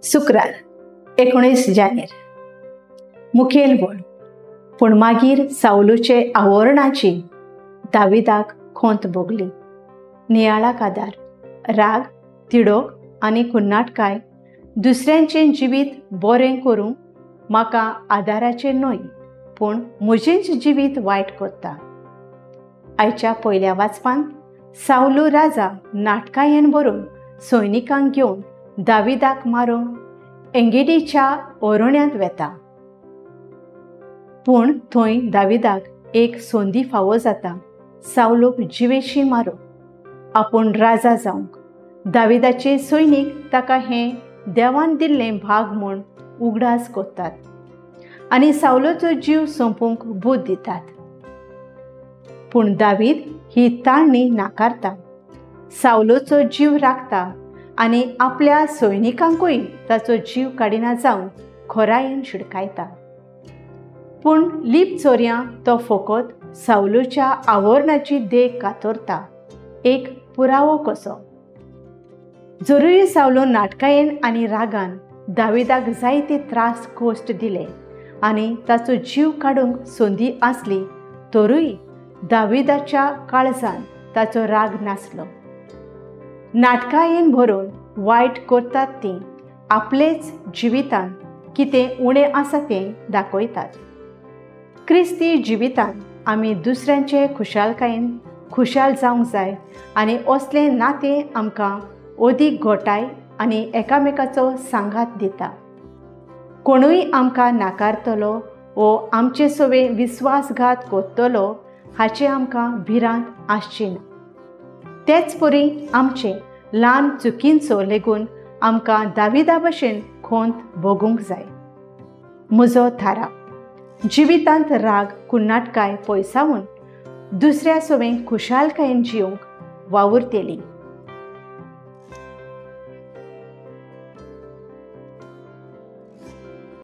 शुक्रार 19 जानेर. मुखेल बोल. पूण मागीर सावलूचे आवरणाची दाविदाक खोंत भोगली. नियाळाक आदार, राग, तिडोक आनी कुन्नाटकाय दुसऱ्यांचें जिवीत बरें करूंक म्हाका आदाराचें न्हय, पूण म्हजेंच जिवीत वायट करता. आयच्या पयल्या वाचपांत सावलू राजा नाटकायेन बरोवन सैनिकांक घेवन दाविदाक मारूंक एंगेडीच्या ओरण्यांत वेता. पूण थंय दाविदाक एक संदी फावो जाता सावलूक जिवेशी मारूंक, आपूण राजा जावंक. दाविदाचे सैनीक ताका हें देवान दिल्लें भाग म्हूण उगडास करतात आनी सावलोचो जीव सोंपूंक बूद दितात. पूण दावीद ही ताळणी नाकारता, सावलोचो जीव राखता आनी आपल्या सैनिकांकूय ताचो जीव काडिना जावन खोरायेन शिडकायता. पूण लीप चोरयां तो फकत सावलूच्या आवरणाची देख कातरता, एक पुरावो कसो. जरूय सावलो नाटकायेन आनी रागान दाविदाक जायते त्रास कोश्ट दिले आनी ताचो जीव काडूंक संदी आसली तरूय दाविदाच्या काळजान ताचो राग नासलो. नाटकायेन भरून वायट करतात तीं आपलेच जिवितान कितें उणें आसा तें दाखयतात. क्रिस्ती जिवितान आमी दुसऱ्यांचे खुशालकायेन खुशाल जावंक जाय आनी असलें नातें आमकां अदीक घोटाय आनी एकामेकाचो सांगात दिता. कोणूय आमकां नाकारतलो वो आमचे सवे विस्वासघात करतलो हाचें आमकां भिरांत आसची ना. तेच परी आमचे ल्हान चुकींचो लेगून आमकां दाविदा भशेन खोंत भोगूंक जाय. म्हजो थाराव जिवितांत राग कुन्नाटकाय पयसावन दुसऱ्या सवें खुशालकायेन जिवंक वावुरतली.